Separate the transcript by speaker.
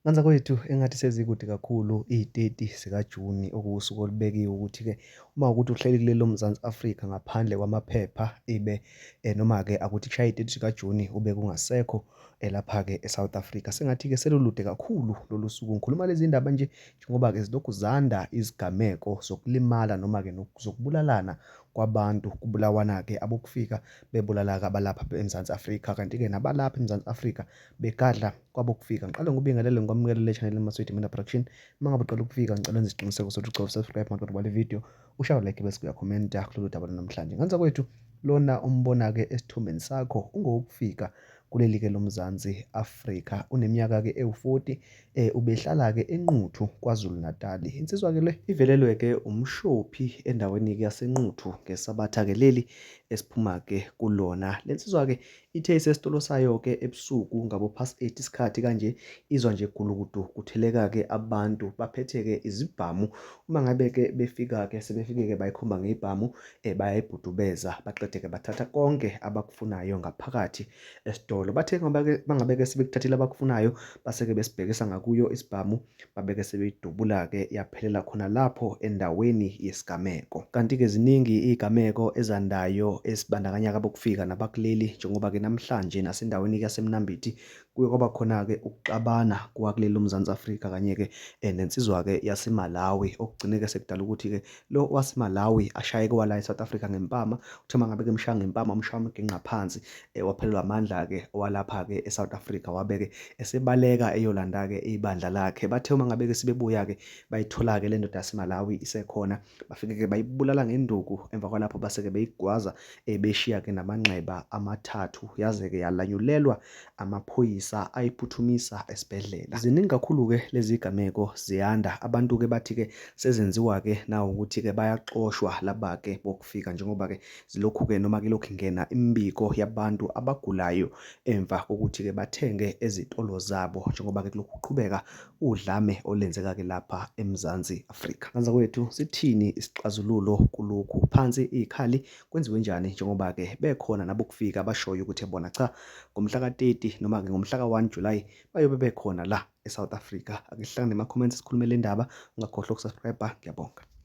Speaker 1: Banzakwethu engathi sezikude kakhulu iy'teti zikaJuni okuwusuku olubekiwe ukuthi-ke uma kuwukuthi uhleli kuleli loMzansi Afrika ngaphandle kwamaphepha ibe noma-ke akuthi kushaye iy'teti zikaJuni ube kungasekho lapha-ke eSouth Africa. Sengathi-ke selulude kakhulu lolu suku. Ngikhuluma lezi ndaba nje njengoba-ke zilokhu zanda izigameko zokulimala noma-ke zokubulalana kwabantu, kubulawana-ke abokufika bebulala-ke abalapha eMzansi Afrika, kanti-ke nabalapha eMzansi Afrika begadla kwabokufika. Ngiqale ngikubingelele ngikwamukele le channel Maswidi Media Production. Uma ngabe uqala ukufika ngicela wenze isiqiniseko sokuthi ucofa subscribe maqeda ubale video, ushaye like bese uyakhomenta kulolu daba lwanamhlanje. Ngenza kwethu lona umbona-ke esithombeni sakho ungowokufika kuleli-ke loMzansi Afrika. Uneminyaka-ke ewu-40 ubehlala-ke eNquthu KwaZulu-Natal. Insizwa-ke le ivelelwe-ke umshophi endaweni-ke yaseNquthu ngeSabatha-ke leli esiphuma-ke kulona. Le nsizwa-ke Ithe isesitolo sayo-ke ebusuku ngabo-past 8 isikhathi kanje, izwa nje gulukudu kutheleka-ke abantu baphethe-ke izibhamu. Uma ngabe-ke befika-ke sebefike-ke bayikhomba ngey'bhamu bayayibhudubeza baqede-ke bathatha konke abakufunayo ngaphakathi esitolo. Bathe mangabe-ke sebekuthathile abakufunayo base-ke besibhekisa ngakuyo isibhamu Babeke sebeyidubula-ke yaphelela khona lapho endaweni yesigameko. Kanti-ke ziningi izigameko ezandayo ezibandakanya abokufika nabakuleli njengoba-ke namhlanje nasendaweni yaseMnambithi kuye kwaba khona-ke ukuxabana kwakuleli loMzansi Afrika kanye-ke nensizwa-ke yaseMalawi okugcine-ke sekudala ukuthi-ke lo waseMalawi ashayeke wala eSouth Africa ngempama. Uthe uma ngabe-ke emshaya ngempama umshaya wamginqa phansi waphelelwa amandla-ke owalapha-ke eSouth Africa wabe-ke esebaleka eyolanda-ke ibandla lakhe. Bathe uma ngabe-ke sebebuya-ke bayithola-ke le ndoda yaseMalawi isekhona, bafike-ke bayibulala ngenduku emva kwalapho base-ke beyigwaza beshiya-ke namanxeba amathathu yaze-ke yalanyulelwa amaphoyisa ayiphuthumisa esibhedlela. Ziningi kakhulu-ke lezi gameko ziyanda, abantu-ke bathi-ke sezenziwa-ke nawukuthi-ke bayaxoshwa laba-ke bokufika njengoba-ke Zilokhu-ke noma kilokhu ingena imibiko yabantu abagulayo emva kokuthi-ke bathenge ezitolo zabo njengoba-ke kulokhu kuqhubeka udlame olenzeka-ke lapha eMzansi Afrika. Banzakwethu sithini isixazululo kulokhu? Phansi iy'khali kwenziwe njani njengoba-ke bekhona nabokufika abashoyo ukuthi bona cha ngomhla ka-30 noma-ke ngomhla ka-1 July bayobe bekhona la eSouth Africa. Ake sihlangane ema-comments sikhulume le ndaba. Ungakhohlwa ukusubscribe. Ngiyabonga.